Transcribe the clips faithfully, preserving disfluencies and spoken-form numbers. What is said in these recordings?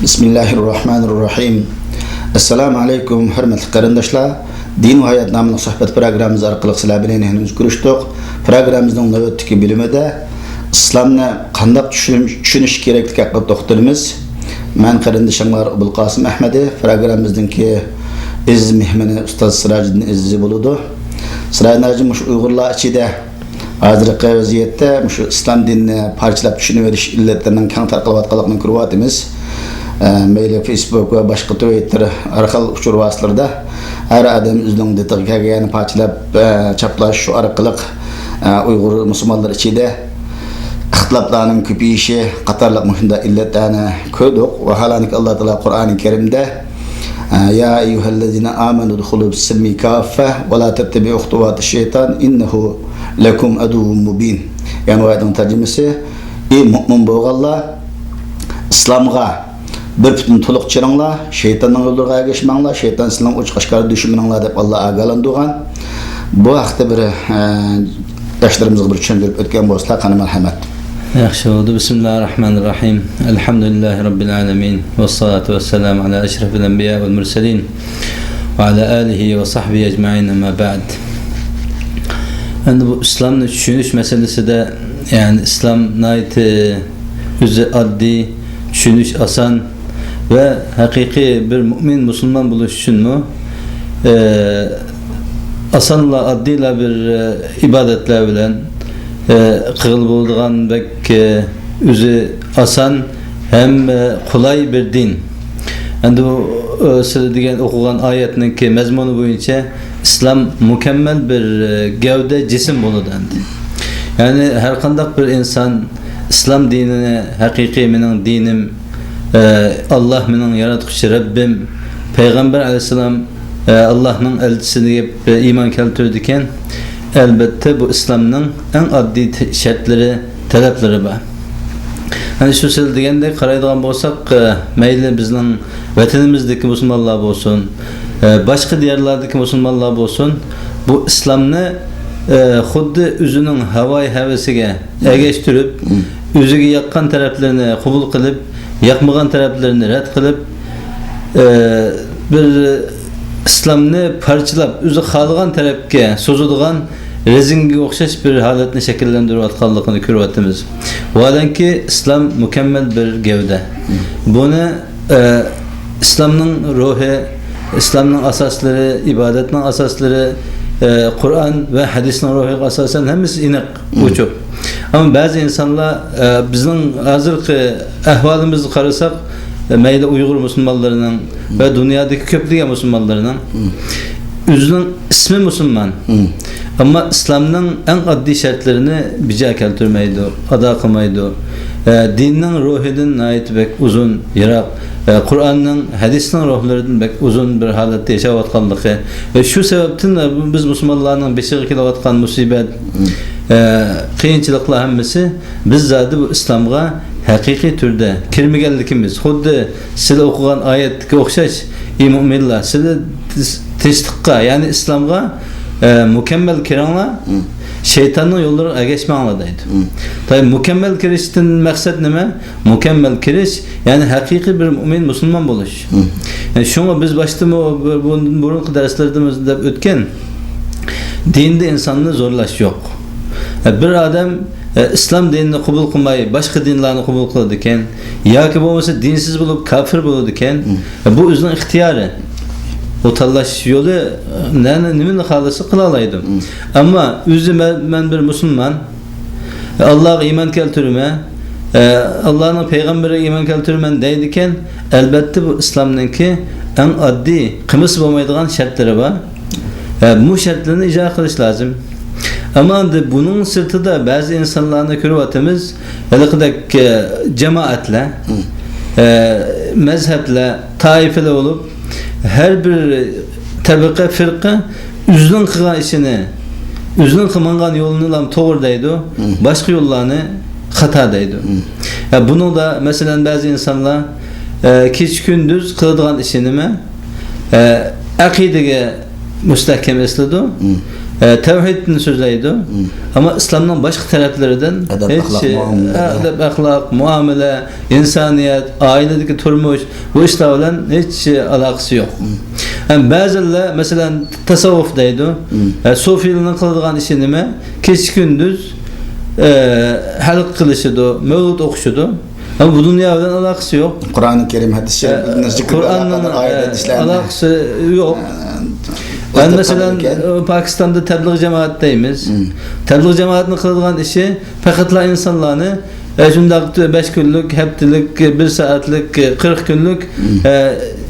بىسمىللاھىررەھمانىررەھىم. ئەسسالامۇ ئەلەيكۇم، ھۆرمەتلىك قېرىنداشلار. دىن ۋە ھايات ناملىق سۆھبەت پروگراممىمىز ئارقىلىق سىلەر بىلەن يەنە كۆرۈشتۇق. پروگراممىمىزنىڭ نۆۋەتتىكى بۆلۈمىدە ئىسلامنى قانداق چۈشىنىش، چۈشىنىش كېرەكلىكى ھەققىدە توختىلىمىز. مەن قېرىندىشىڭلار ئوبۇلقاسىم ئەھمەدى، پروگراممىمىزنىڭكى ئەزىز مېھمىنى ئۇستاز سىراجىدىن ئەزىزى بولىدۇ. سىراجىدىن ھاجى، مۇشۇ ئۇيغۇرلار ئىچىدە ھازىرقى ۋەزىيەتتە مۇشۇ ئىسلام دىنىنى پارچىلاپ چۈشىنىۋېلىش ئىللەتلىرىنىڭ كەڭ تارقىلىۋاتقانلىقىنى كۆرۈۋاتىمىز. ئە، مەيلى فېيسبۇك ۋە باشقا تىۋىتتېر ھەر خىل ئۇچۇر ۋاسىتىلىرىدە ھەر ئادەم ئۆزىنىڭ دىتىغا كەلگەننى پارچىلاپ، ئە، چاپلاش، شۇ ئارقىلىق، ئە، ئۇيغۇر مۇسۇلمانلىرى ئىچىدە ئىختىلاپلارنىڭ كۆپىيىشى قاتارلىق مۇشۇنداق ئىللەتلەرنى كۆردۇق. ۋاھالەنكى، ئاللا تائالا قۇرئانى كەرىمدە، يا أيها الذين آمنوا ادخلوا في السلم كافة ولا تتبعوا خطوات الشيطان إنه لكم عدو مبين. يەنى ئايەتنىڭ تەرجىمىسى، ئى مۇئمىن بولغانلار، ئىسلامغا بىر پۈتۈن تولۇق كىرىڭلار، شەيتاننىڭ يوللىرىغا ئەگەشمەڭلار، شەيتان سىلەرنىڭ ئوچۇق ئاشكارا دۈشمىنىڭلار دەپ ئاللا ئاگاھلاندۇرغان. بۇ ھەقتە بىر، ئە، ياشلىرىمىزغا بىر چۈشەندۈرۈپ ئۆتكەن بولسىلا، قېنى مەرھەمەت. ياخشى بولدى. بسم الله الرحمن الرحيم. الحمد لله رب العالمين. والصلاة والسلام على أشرف الأنبياء والمرسلين وعلى آله وصحبه أجمعين، أما بعد. ئەمدى بۇ ئىسلامنى چۈشىنىش مەسىلىسىدە، يەنى ئىسلام ناھايىتى ئۆزى ئاددىي، چۈشىنىش ئاسان، ۋە ھەقىقىي بىر مۇئمىن مۇسۇلمان بولۇش ئۈچۈنمۇ، ئە، ئاسانلا، ئاددىيلا بىر، ئە، ئىبادەتلەر بىلەن، ئە، قىلغىلى بولىدىغان بەك، ئە، ئۆزى ئاسان ھەم، ئە، قولاي بىر دىن. ئەمدى بۇ، ئە، سىلەر دېگەن ئوقۇغان ئايەتنىڭكى مەزمۇنى بويىچە ئىسلام مۇكەممەل بىر، ئە، گەۋدە، جىسىم بولىدۇ ئەمدى. يەنى ھەر قانداق بىر ئىنسان ئىسلام دىنىنى ھەقىقىي مېنىڭ دىنىم، ئە، ئاللا مېنىڭ ياراتقۇچى رەببىم، پەيغەمبەر ئەلەيھىسسالام، ئە، ئاللانىڭ ئەلچىسى دەپ، ئە، ئىمان كەلتۈرىدىكەن، ئەلبەتتە بۇ ئىسلامنىڭ ئەڭ ئاددىي ت-، شەرتلىرى، تەلەپلىرى بار. ئەنە شۇ سىلەر دېگەندەك قارايدىغان بولساق، ئە، مەيلى بىزنىڭ ۋەتىنىمىزدىكى مۇسۇلمانلار بولسۇن، ئە، باشقا دىيارلاردىكى مۇسۇلمانلار بولسۇن، بۇ ئىسلامنى، ئە، خۇددى ئۆزىنىڭ ھاۋايى ھەۋىسىگە ئەگەشتۈرۈپ، مم. ئۆزىگە ياققان تەرەپلىرىنى قوبۇل قىلىپ، ياقمىغان تەرەپلىرىنى رەت قىلىپ، ئە، بىر ئىسلامنى پارچىلاپ، ئۆزى خالىغان تەرەپكە سوزىدىغان رېزىنكىگە ئوخشاش بىر ھالەتنى شەكىللەندۈرۈۋاتقانلىقىنى كۆرۈۋاتىمىز. ۋاھالەنكى، ئىسلام مۇكەممەل بىر گەۋدە. بۇنى، ئە، ئىسلامنىڭ روھى، ئىسلامنىڭ ئاساسلىرى، ئىبادەتنىڭ ئاساسلىرى، ئە، قۇرئان ۋە ھەدىسنىڭ روھىغا ئاساسەن ھەممىسى ئېنىق، مم. ئوچۇق. ئەمما بەزى ئىنسانلار، ئە، بىزنىڭ ھازىرقى ئەھۋالىمىزغا قارىساق، ئە، مەيلى ئۇيغۇر مۇسۇلمانلىرىنىڭ ۋە دۇنيادىكى كۆپلىگەن مۇسۇلمانلارنىڭ مم. ئۆزىنىڭ ئىسمى مۇسۇلمان. مم. ئەمما ئىسلامنىڭ ئەڭ ئاددىي شەرتلىرىنى بىجا كەلتۈرمەيدۇ، ئادا قىلمايدۇ. ئە، دىننىڭ روھىدىن ناھايىتى بەك ئۇزۇن، يىراق، ئە، قۇرئاننىڭ، ھەدىسنىڭ روھلىرىدىن بەك ئۇزۇن بىر ھالەتتە ياشاۋاتقانلىقى ۋە شۇ سەۋەبتىن، ئە، بىز مۇسۇلمانلارنىڭ بېشىغا كېلىۋاتقان مۇسىبەت، مم. ئە، قىيىنچىلىقلار ھەممىسى بىز زادى بۇ ئىسلامغا ھەقىقىي تۈردە كىرمىگەنلىكىمىز، خۇددى سىلەر ئوقۇغان ئايەتتىكى ئوخشاش، ئى مۇئمىنلار، سىلەر تىنچلىققا، يەنى ئىسلامغا، ئە، مۇكەممەل كىرىڭلار، مم. شەيتاننىڭ يوللىرىغا ئەگەشمەڭلار دەيدۇ. مم. تاي، مۇكەممەل كىرىشتىن مەقسەت نېمە؟ مۇكەممەل كىرىش، يەنى ھەقىقىي بىر مۇئمىن مۇسۇلمان بولۇش. مم. يەنى شۇڭا بىز باشتىمۇ بۇ، بۇ، بۇرۇنقى دەرسلەردىمۇ دەپ ئۆتكەن، دىندا ئىنساننى زورلاش يوق. بىر ئادەم، ئە، ئىسلام دىنىنى قوبۇل قىلماي، باشقا دىنلارنى قوبۇل قىلىدىكەن، ياكى بولمىسا دىنسىز بولۇپ كاپىر بولىدىكەن. مم. بۇ ئۆزىنىڭ ئىختىيارى. ئۇ تاللاش يولى، ئە، نەنى، نېمىنى خالىسا قىلالايدۇ. مم. ئەمما ئۆزى مەن، مەن بىر مۇسۇلمان، ئاللاغا ئىمان كەلتۈرىمەن، ئە، ئاللانىڭ پەيغەمبىرىگە ئىمان كەلتۈرىمەن دەيدىكەن، ئەلبەتتە بۇ ئىسلامنىڭكى ئەڭ ئاددىي، قىلمىسا بولمايدىغان شەرتلىرى بار. ئە، بۇ شەرتلەرنى ئىجرا قىلىش لازىم. ئەمما ئەمدى بۇنىڭ سىرتىدا بەزى ئىنسانلارنى كۆرۈۋاتىمىز، ھېلىقىدەك، ئە، جامائەتلەر، مم. ئە، مەزھەپلەر، تائىپىلەر بولۇپ، ھەر بىر تەبىقە، فىرقە ئۆزىنىڭ قىلغان ئىشىنى، ئۆزىنىڭ ماڭغان يولىنىلا توغرا دەيدۇ، مم. باشقا يوللارنى خاتا دەيدۇ. مم. ئە، بۇنىڭدا، مەسىلەن، بەزى ئىنسانلار، ئە، كېچە-كۈندۈز قىلىدىغان ئىشى نېمە؟ ئە، ئەقىدىگە مۇستەھكەم ئېسىلىدۇ. مم. ئە، تەۋھىدنى سۆزلەيدۇ. ئەمما ئىسلامنىڭ باشقا تەرەپلىرىدىن ئەدەپ، ھېچ، ئەخلاق، مۇئامىلە. ئە، ئەدەپ، ئەخلاق، مۇئامىلە، ئىنسانىيەت، ئائىلىدىكى تۇرمۇش، بۇ ئىشلار بىلەن ھېچ ئالاقىسى يوق. ھەم بەزىلەر، مەسىلەن، تەسەۋۋۇپ دەيدۇ. ئە، سۇفىيلارنىڭ قىلىدىغان ئىشى نېمە؟ كېچە-كۈندۈز، ئە، ھەلقە قىلىشىدۇ، مەۋلۇت ئوقۇشىدۇ. ھەم بۇ دۇنيا بىلەن ئالاقىسى يوق. قۇرئانى كەرىم، ھەدىس شەرىف، ئە، زىكىر قۇرئاننىڭ، ئالاقىدار ئايەت، ئە، ھەدىسلەرنى، ئالاقىسى يوق. ئە، ھەم مەسىلەن، ئە، پاكىستاندا تەبلىغ جامائەت دەيمىز. تەبلىغ جامائەتنىڭ قىلىدىغان ئىشى پەقەتلا ئىنسانلارنى، ئە، شۇنداق بەش كۈنلۈك، ھەپتىلىك، بىر سائەتلىك، قىرىق كۈنلۈك، ئە،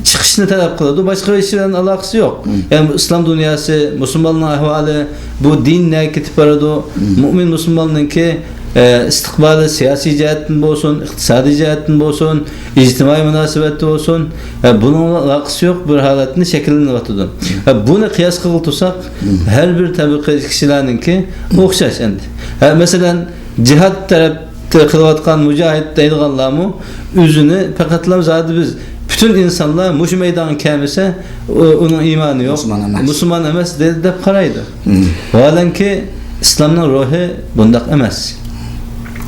چىقىشنى تەلەپ قىلىدۇ. باشقا ھېچ بىلەن ئالاقىسى يوق. يەنى ئىسلام دۇنياسى، مۇسۇلماننىڭ ئەھۋالى، بۇ دىن نەگە كېتىپ بارىدۇ؟ مۇئمىن مۇسۇلماننىڭكى، ئە، ئىستىقبالى سىياسىي جەھەتتىن بولسۇن، ئىقتىسادىي جەھەتتىن بولسۇن، ئىجتىمائىي مۇناسىۋەتتە بولسۇن، ئە، بۇنىڭغا ئالاقىسى يوق بىر ھالەتنى شەكىللىنىۋاتىدۇ. ئە، بۇنى قىياس قىلغىلى تۇرساق، ھەر بىر تەبىقە كىشىلەرنىڭكى ئوخشاش ئەمدى. ھە، مەسىلەن، جىھاد تەرەپتە قىلىۋاتقان مۇجاھىد دەيدىغانلارمۇ ئۆزىنى پەقەتلا زادى بىز پۈتۈن ئىنسانلار مۇشۇ مەيدانغا كەلمىسە، ئۇ، ئۇنىڭ ئىمانى يوق، مۇسۇلمان ئەمەس. مۇسۇلمان ئەمەس دەپ قارايدۇ. ۋاھالەنكى، ئىسلامنىڭ روھى بۇنداق ئەمەس.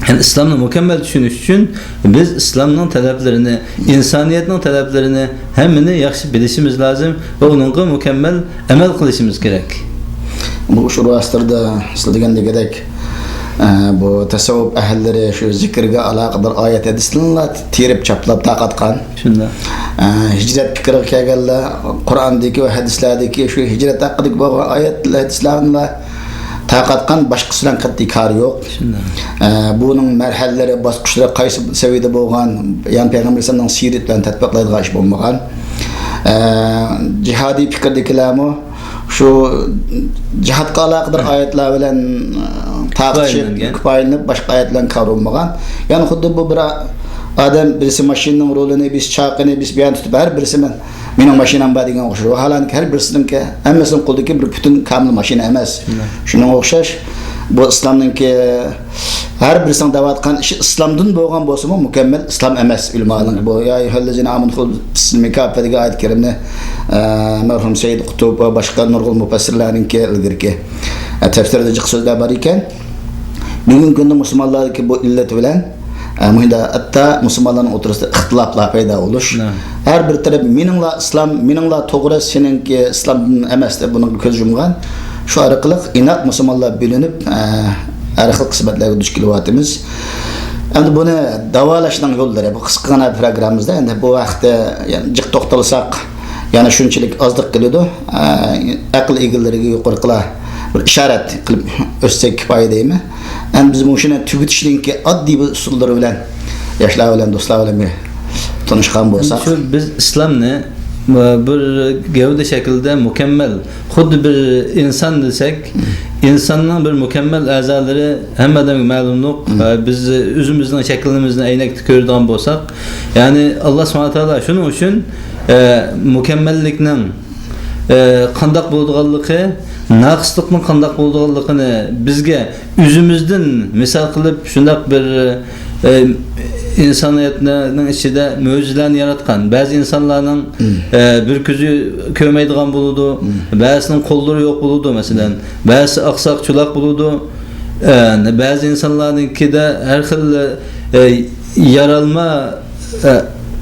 يەنى ئىسلامنى مۇكەممەل چۈشىنىش ئۈچۈن بىز ئىسلامنىڭ تەلەپلىرىنى، ئىنسانىيەتنىڭ تەلەپلىرىنى ھەممىنى ياخشى بىلىشىمىز لازىم ۋە ئۇنىڭغا مۇكەممەل ئەمەل قىلىشىمىز كېرەك. بۇ ئۇچۇر ۋاسىتىلىرىدا سىز دېگەندەك، ئە، بۇ تەسەۋۋۇپ ئەھلىلىرى شۇ زىكىرگە ئالاقىدار ئايەت ھەدىسلەرنى تېرىپ چاپلاپ تارقاتقان. شۇنداق. ئە، ھىجرەت پىكرىگە كەلگەنلەر قۇرئاندىكى ۋە ھەدىسلەردىكى شۇ ھىجرەت ھەققىدىكى بولغان ئايەت ھەدىسلەرنى تارقاتقان، باشقىسى بىلەن قەتئىي كارى يوق. شۇنداق. ئە، بۇنىڭ مەرھەلىلىرى، باسقۇچلىرى قايسى سەۋىيەدە بولغان، يەنى پەيغەمبەر ئەلەيھىسسالامنىڭ سىيرىتى بىلەن تەتبىقلايدىغان ئىش بولمىغان. ئە، جىھادىي پىكىردىكىلەرمۇ شۇ جىھادقا ئالاقىدار ئايەتلەر بىلەن، ئە، تارقىتىشىپ، كۇپايىلىنىپ، باشقا ئايەت بىلەن كار بولمىغان. يەنى خۇددى بۇ بىر ئادەم، بىرسى ماشىنىنىڭ رۇلىنى، بىرسى چاقىنى، بىرسى بۇيانى تۇتۇپ، ھەر بىرسى مەن، مېنىڭ ماشىنام بار دېگەنگە ئوخشاش. ۋاھالەنكى، ھەر بىرسىنىڭكى، ھەممىسىنىڭ قولىدىكى بىر پۈتۈن كامىل ماشىنا ئەمەس. شۇنىڭغا ئوخشاش، بۇ ئىسلامنىڭكى ھەر بىرسىنىڭ دەۋاتقان ئىشى ئىسلامدىن بولغان بولسىمۇ، مۇكەممەل ئىسلام ئەمەس. ئۆلىمالارنىڭ بۇ، يا ئەييۇھەللەزىنە ئامەنۇ ئۇدخۇلۇ فىسسىلمى كاففە دېگەن ئايەت كەرىمنى، ئە، مەرھۇم سەييىد قۇتۇب ۋە باشقا نۇرغۇن مۇپەسسىرلەرنىڭكى ئىلگىرىكى، ئە، تەپسىرىدە جىق سۆزلەر بار ئىكەن. بۈگۈنكى كۈندە مۇسۇلمانلاردىكى بۇ ئىللەت بىلەن، ئە، مۇشۇنداق ھەتتا مۇسۇلمانلارنىڭ ئوتتۇرىسىدا ئىختىلاپلار پەيدا بولۇش. ھەر بىر تەرەپ مېنىڭلا ئىسلام، مېنىڭلا توغرا، سېنىڭكى ئىسلامدىن ئەمەس دەپ بۇنىڭغا كۆز يۇمغان. شۇ ئارقىلىق ئىناق مۇسۇلمانلار بۆلۈنۈپ، ئە، ھەر خىل قىسمەتلەرگە دۇچ كېلىۋاتىمىز. ئەمدى بۇنى داۋالاشنىڭ يوللىرى، بۇ قىسقىغىنە پروگراممىمىزدا، ئەمدى بۇ ھەقتە يەنە جىق توختالساق، يەنە شۇنچىلىك ئازلىق قىلىدۇ. ئە، ئەقىل ئىگىلىرىگە يۇقىرىقىلا بىر ئىشارەت قىلىپ ئۆتسەك كۇپايە دەيمەن. ئەمدى بىز مۇشۇنى تۈگىتىشنىڭكى ئاددىي بىر ئۇسۇللىرى بىلەن ياشلار بىلەن، دوستلار بىلەن بىر تونۇشقان بولساق. شۇ بىز ئىسلامنى، ئە، بىر گەۋدە شەكلىدە مۇكەممەل، خۇددى بىر ئىنسان دېسەك، ئىنساننىڭ بىر مۇكەممەل ئەزالىرى ھەممە ئادەمگە مەلۇملۇق. ئە، بىز ئۆزىمىزنىڭ شەكلىمىزنى ئەينەكتە كۆرىدىغان بولساق، يەنى ئاللا سۇبھانەھۇ ۋە تائالا شۇنىڭ ئۈچۈن، ئە، مۇكەممەللىكنىڭ، ئە، قانداق بولىدىغانلىقى، ناقىسلىقنىڭ قانداق بولىدىغانلىقىنى بىزگە ئۆزىمىزدىن مىسال قىلىپ، شۇنداق بىر، ئە، ئىنسانىيەتنىڭ ئىچىدە مۆجىزىلەرنى ياراتقان، بەزى ئىنسانلارنىڭ، ئە، بىر كۆزى كۆرمەيدىغان بولىدۇ، بەزىسىنىڭ قوللىرى يوق بولىدۇ، مەسىلەن، بەزىسى ئاقساق چولاق بولىدۇ. ئە، بەزى ئىنسانلارنىڭكىدە ھەر خىل، ئە، يارالما، ئە،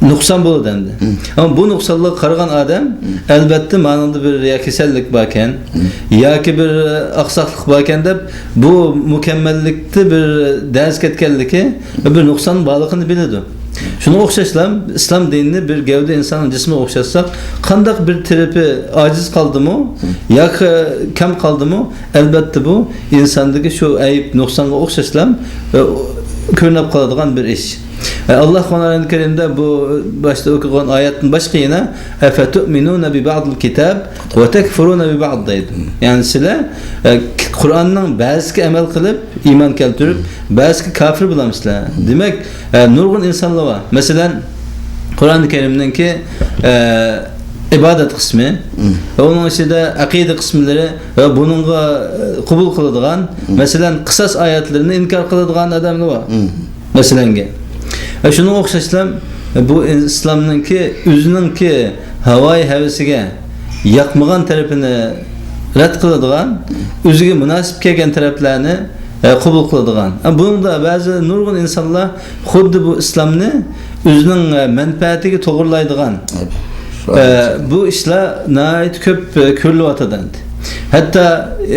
نۇقسان بولىدۇ ئەمدى. ئەمما بۇ نۇقسانلارغا قارىغان ئادەم، ئەلۋەتتە، مانىڭدا بىر يا كېسەللىك باركەن، ياكى بىر، ئە، ئاقساقلىق باركەن دەپ، بۇ مۇكەممەللىكتە بىر دەرس كەتكەنلىكى، بىر نۇقسان بارلىقىنى بىلىدۇ. شۇنىڭغا ئوخشاشلا، ئىسلام دىنىنى بىر گەۋدە ئىنساننىڭ جىسمىغا ئوخشاتساق، قانداق بىر تەرىپى ئاجىز قالدىمۇ ياكى كەم قالدىمۇ، ئەلۋەتتە، بۇ ئىنساندىكى شۇ ئەيىب، نۇقسانغا ئوخشاشلا، ئە، كۆرۈنۈپ قالىدىغان بىر ئىش. ئە، ئاللا قۇرئان كەرىمدە بۇ باشتا ئوقۇغان ئايەتتىن باشقا يەنە، «ئەفەتۇئمىنۇنە بىبەئزىل كىتاب ۋە تەكفۇرۇنە بىبەئز» دەيدۇ. يەنى سىلەر، ئە، قۇرئاننىڭ بەزىسىگە ئەمەل قىلىپ، ئىمان كەلتۈرۈپ، بەزىسىگە كاپىر بولامسىلەر؟ دېمەك، ئە، نۇرغۇن ئىنسانلار بار. مەسىلەن، قۇرئان كەرىمنىڭكى، ئە، ئىبادەت قىسمى ۋە ئۇنىڭ ئىچىدە ئەقىدە قىسىملىرى ۋە بۇنىڭغا، ئە، قوبۇل قىلىدىغان، مەسىلەن، قىساس ئايەتلىرىنى ئىنكار قىلىدىغان ئادەملەر بار. مەسىلەنگە. ئە، شۇنىڭغا ئوخشاشلا، بۇ ئىسلامنىڭكى ئۆزىنىڭكى ھاۋايى ھەۋىسىگە ياقمىغان تەرىپىنى رەت قىلىدىغان، ئۆزىگە مۇناسىپ كەلگەن تەرەپلەرنى، ئە، قوبۇل قىلىدىغان. ئە، بۇنىڭدا بەزى نۇرغۇن ئىنسانلار خۇددى بۇ ئىسلامنى ئۆزىنىڭ، ئە، مەنپەئەتىگە توغرىلايدىغان، ئە، بۇ ئىشلار ناھايىتى كۆپ، ئە، كۆرۈلۈۋاتىدۇ ئەمدى. ھەتتا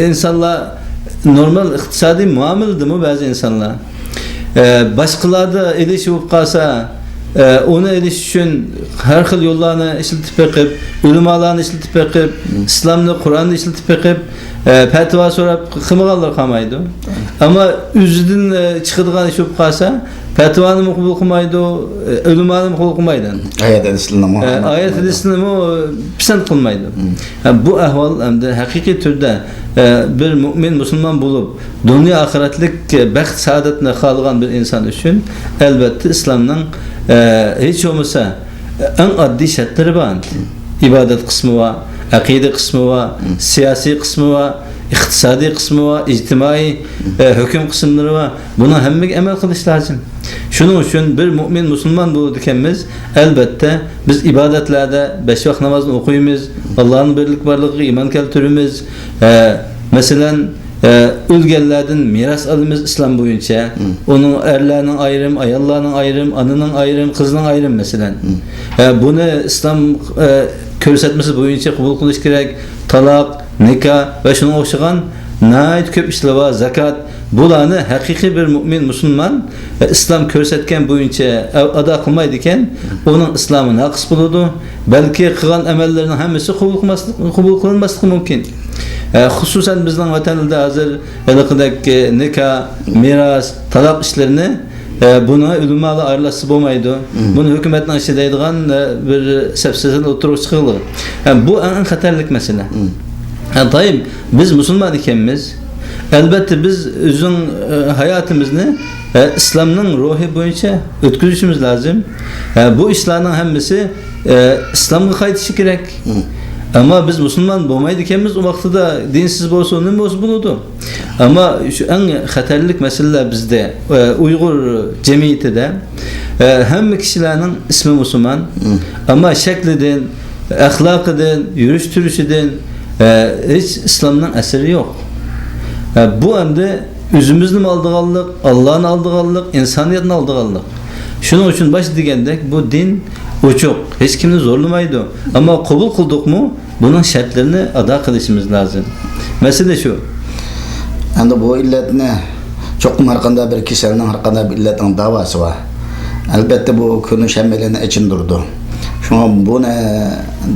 ئىنسانلار نورمال ئىقتىسادىي مۇئامىلىدىمۇ بەزى ئىنسانلار ئە، باشقىلاردا ئېلىش بولۇپ قالسا، ئە، ئۇنى ئېلىش ئۈچۈن ھەر خىل يوللارنى ئىشلىتىپ بېقىپ، ئۆلىمالارنى ئىشلىتىپ بېقىپ، ئىسلامنى، قۇرئاننى ئىشلىتىپ بېقىپ، ئە، پەتىۋا سوراپ قىلمىغانلار قالمايدۇ. ئەمما ئۆزىدىن، ئە، چىقىدىغان ئىش بولۇپ قالسا، پەتىۋانىمۇ قوبۇل قىلمايدۇ، ئە، ئۆلىمانىمۇ قوبۇل قىلمايدۇ. ئايەت ھەدىسلىرىنىمۇ ئە، ئايەت ھەدىسلىرىنىمۇ پىسەنت قىلمايدۇ. ھە، بۇ ئەھۋال ئەمدى ھەقىقىي تۈردە، ئە، بىر مۆمىن مۇسۇلمان بولۇپ، دۇنيا ئاخىرەتلىك بەخت سائادەتنى خالىغان بىر ئىنسان ئۈچۈن، ئەلۋەتتە، ئىسلامنىڭ، ئە، ھېچ بولمىسا، ئەڭ ئاددىي شەرتلىرى بار. ئىبادەت قىسمى بار، ئەقىدە قىسمى بار، سىياسىي قىسمى بار، ئىقتىسادىي قىسمى بار، ئىجتىمائىي، ئە، ھۆكۈم قىسىملىرى بار. بۇنىڭ ھەممىگە ئەمەل قىلىش لازىم. شۇنىڭ ئۈچۈن بىر مۆمىن مۇسۇلمان بولىدىكەنمىز، ئەلۋەتتە، بىز ئىبادەتلەردە بەش ۋاق نامازنى ئوقۇيمىز، ئاللانىڭ بىرلىك بارلىقىغا ئىمان كەلتۈرىمىز. ئە، مەسىلەن، ئە، ئۆلگەنلەردىن مىراس ئالىمىز ئىسلام بويىچە. ئۇنىڭ ئەرلەرنىڭ ئايرىم، ئاياللارنىڭ ئايرىم، ئانىنىڭ ئايرىم، قىزنىڭ ئايرىم، مەسىلەن. ئە، بۇنى ئىسلام، ئە، كۆرسەتمىسى بويىچە قوبۇل قىلىش كېرەك. تالاق، نىكاھ ۋە شۇنىڭغا ئوخشىغان ناھايىتى كۆپ ئىشلار بار. زاكات، بۇلارنى ھەقىقىي بىر مۆمىن مۇسۇلمان، ئە، ئىسلام كۆرسەتكەن بويىچە ئە-، ئادا قىلمايدىكەن، ئۇنىڭ ئىسلامى ناقىس بولىدۇ. بەلكى قىلغان ئەمەللىرىنىڭ ھەممىسى قوبۇل قىلماسلىق، قوبۇل قىلىنماسلىقى مۇمكىن. ئە، خۇسۇسەن بىزنىڭ ۋەتەنىمىزدە ھازىر ھېلىقىدەك، ئە، نىكاھ، مىراس، تالاق ئىشلىرىنى، ئە، بۇنىڭغا ئۆلىمالار ئارىلاشسا بولمايدۇ. بۇنى ھۆكۈمەتنىڭ ئىشى دەيدىغان، ئە، بىر سەپسەزىلەر ئوتتۇرىغا چىقىرىلىدۇ. ئە، بۇ ئەڭ خەتەرلىك مەسىلە. ھە، دائىم بىز مۇسۇلمان ئىكەنمىز. ئەلۋەتتە، بىز ئۆزىنىڭ، ئە، ھاياتىمىزنى، ئە، ئىسلامنىڭ روھى بويىچە ئۆتكۈزۈشىمىز لازىم. ئە، بۇ ئىشلارنىڭ ھەممىسى، ئە، ئىسلامغا قايتىشى كېرەك. ئەمما بىز مۇسۇلمان بولمايدىكەنمىز، ئۇ ۋاقتىدا دىنسىز بولسا، نېمە بولسا بولىدۇ. ئەمما شۇ ئەڭ خەتەرلىك مەسىلىلەر بىزدە، ئە، ئۇيغۇر جەمئىيىتىدە، ئە، ھەممە كىشىلەرنىڭ ئىسمى مۇسۇلمان، ئەمما شەكلىدىن، ئەخلاقىدىن، يۈرۈش تۇرۇشىدىن، ئە، ھېچ ئىسلامنىڭ ئەسىرى يوق. ئە، بۇ ئەمدى ئۆزىمىزنىمۇ ئالدىغانلىق، ئاللانى ئالدىغانلىق، ئىنسانىيەتنى ئالدىغانلىق. شۇنىڭ ئۈچۈن باشتا دېگەندەك، بۇ دىن ئوچۇق، ھېچكىمنى زورلىمايدۇ. ئەمما قوبۇل قىلدۇقمۇ، بۇنىڭ شەرتلىرىنى ئادا قىلىشىمىز لازىم. مەسىلە شۇ. ئەمدى بۇ ئىللەتنى، چوقۇم ھەر قانداق بىر كېسەلنىڭ، ھەر قانداق بىر ئىللەتنىڭ داۋاسى بار. ئەلۋەتتە، بۇ كۈنۈش ھەممەيلەننى ئېچىندۇرىدۇ. شۇڭا بۇنى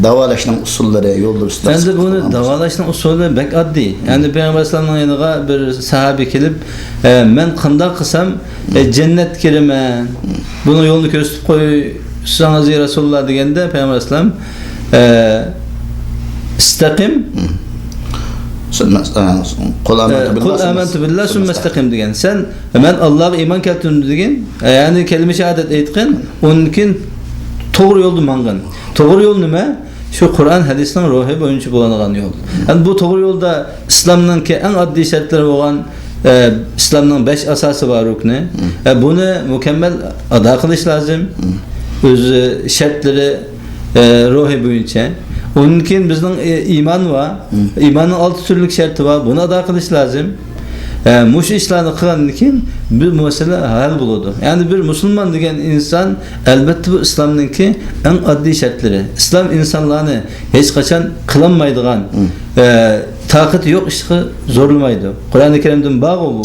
داۋالاشنىڭ ئۇسۇللىرى، يوللىرى ئۈستىدە ئەمدى بۇنى داۋالاشنىڭ ئۇسۇلى بەك ئاددىي. يەنى پەيغەمبەر ئەلەيھىسسالامنىڭ يېنىغا بىر ساھابە كېلىپ، ئە، مەن قانداق قىلسام، ئە، جەننەتكە كىرىمەن؟ بۇنىڭ يولىنى كۆرسىتىپ قويسىڭىز، يا رەسۇلاللا، دېگەندە، پەيغەمبەر ئەلەيھىسسالام، ئە، ئىستەقىم. سۈممە، ئە، قۇل ئامەنتۇ بىللا، قۇل ئامەنتۇ بىللا، سۈممە ئىستەقىم دېگەن. سەن، مەن ئاللاغا ئىمان كەلتۈردۈم دېگىن، يەنى كەلىمە شاھادەت ئېيتقىن، ئۇندىن كېيىن توغرا يولدا ماڭغىن. توغرا يول نېمە؟ شۇ قۇرئان ھەدىسنىڭ روھى بويىچە بولىدىغان يول. ئەمدى بۇ توغرا يولدا ئىسلامنىڭكى ئەڭ ئاددىي شەرتلىرى بولغان، ئە، ئىسلامنىڭ بەش ئاساسى بار، رۇكنى. ئە، بۇنى مۇكەممەل ئادا قىلىش لازىم. ئۆز شەرتلىرى، ئە، روھى بويىچە. ئۇندىن كېيىن بىزنىڭ، ئە، ئىمان بار. ئىماننىڭ ئالتە تۈرلۈك شەرتى بار. بۇنى ئادا قىلىش لازىم. ئە، مۇشۇ ئىشلارنى قىلغاندىن كېيىن بۇ مەسىلە ھەل بولىدۇ. يەنى بىر مۇسۇلمان دېگەن ئىنسان، ئەلۋەتتە، بۇ ئىسلامنىڭكى ئەڭ ئاددىي شەرتلىرى. ئىسلام ئىنسانلارنى ھېچقاچان قىلالمايدىغان، ئە، تاقىتى يوق ئىشقا زورلىمايدۇ. قۇرئانى كەرىمدىن بارغۇ بۇ.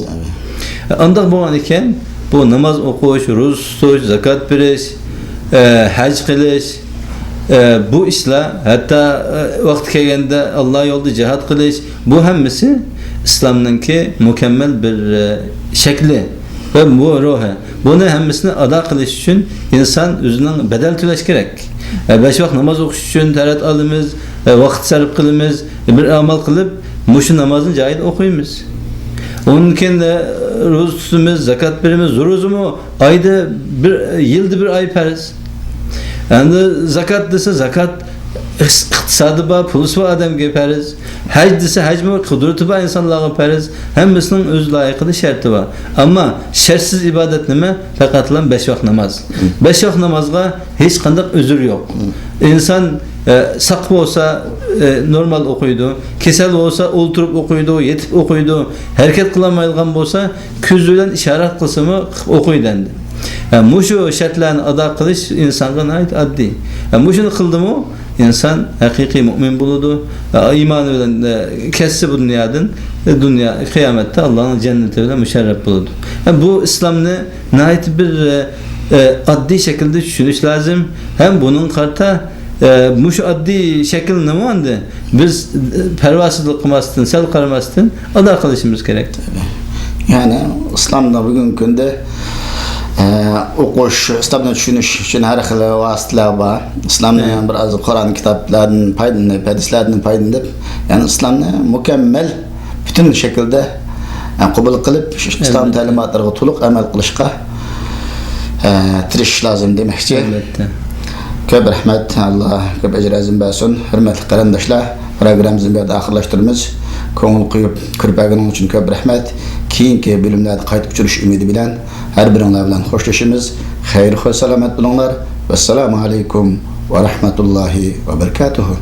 ئانداق بولغان ئىكەن، بۇ ناماز ئوقۇش، روزا تۇتۇش، زاكات بېرىش، ئە، ھەج قىلىش، ئە، بۇ ئىشلار، ھەتتا، ئە، ۋاقتى كەلگەندە ئاللا يولىدا جىھاد قىلىش، بۇ ھەممىسى ئىسلامنىڭكى مۇكەممەل بىر، ئە، شەكلى ۋە بۇ روھى. بۇنى ھەممىسىنى ئادا قىلىش ئۈچۈن ئىنسان ئۆزىنىڭ بەدەل تۆلەش كېرەك. ئە، بەش ۋاق ناماز ئوقۇش ئۈچۈن تەرەت ئالىمىز، ئە، ۋاقىت سەرپ قىلىمىز، بىر ئامال قىلىپ، مۇشۇ نامازنى جايىدا ئوقۇيمىز. ئۇندىن كېيىن، ئە، روزا تۇتىمىز، زاكات بېرىمىز. روزىمۇ ئايدا بىر، يىلدا بىر ئاي پەرز. ئەمدى زاكات دېسە، زاكات ئىقتىسادى بار، پۇلىسى بار ئادەمگە پەرز. ھەج دېسە، ھەجمۇ قۇدرىتى بار ئىنسانلارغا پەرز. ھەممىسىنىڭ ئۆز لايىقىدا شەرتى بار. ئەمما شەرتسىز ئىبادەت نېمە؟ پەقەتلا بەش ۋاق ناماز. بەش ۋاق نامازغا ھېچقانداق ئۆزۈر يوق. ئىنسان، ئە، ساق بولسا، ئە، نورمال ئوقۇيدۇ. كېسەل بولسا ئولتۇرۇپ ئوقۇيدۇ، يېتىپ ئوقۇيدۇ. ھەرىكەت قىلالمايدىغان بولسا كۆزى بىلەن ئىشارەت قىلسىمۇ ئوقۇيدۇ ئەمدى. ھە، مۇشۇ شەرتلەرنى ئادا قىلىش ئىنسانغا ناھايىتى ئاددىي. ھە، مۇشۇنى قىلدىمۇ ئىنسان ھەقىقىي مۆمىن بولىدۇ. ھە، ئىمانى بىلەن، ئە، كەتسە بۇ دۇنيادىن، ئە، دۇنيا، قىيامەتتە ئاللانىڭ جەننىتى بىلەن مۇشەررەپ بولىدۇ. ھە، بۇ ئىسلامنى ناھايىتى بىر، ئە، ئە، ئاددىي شەكىلدە چۈشىنىش لازىم. ھەم بۇنىڭغا قارىتا، ئە، مۇشۇ ئاددىي شەكىل نېمە ئەمدى؟ بىز، ئە، پەرۋاسىزلىق قىلماستىن، سەل قارىماستىن ئادا قىلىشىمىز كېرەك. يەنى ئىسلامدا بۈگۈنكى كۈندە، ئە، ئوقۇش، ئىسلامنى چۈشىنىش ئۈچۈن ھەر خىل ۋاسىتىلەر بار. ئىسلامنى بىر ئاز قۇرئان كىتابلاردىن پايدىلىنىپ، ھەدىسلەردىن پايدىلىنىپ، يەنى ئىسلامنى مۇكەممەل پۈتۈن شەكىلدە، ئە، قوبۇل قىلىپ، شۇ ئىسلام تەلىماتلىرىغا تولۇق ئەمەل قىلىشقا، ئە، تىرىشىش لازىم دېمەكچى. ئەلۋەتتە. كۆپ رەھمەت، ئاللا كۆپ ئەجىر ئەزىم بەرسۇن. ھۆرمەتلىك قېرىنداشلار، پروگراممىمىزنى بۇ يەردە ئاخىرلاشتۇرىمىز. كۆڭۈل قويۇپ كۆرۈپ بەرگىنىڭ ئۈچۈن كۆپ رەھمەت. كېيىنكى بۆلۈملەردە قايتا ئۇچرىشىش ئۈمىدى بىلەن ھەر بىرىڭلار بىلەن خوشلىشىمىز. خەير خۇش سالامەت بولۇڭلار. ۋەسسالامۇ ئەلەيكۇم ۋە رەھمەتۇللاھى ۋە بەرىكاتۇھۇ.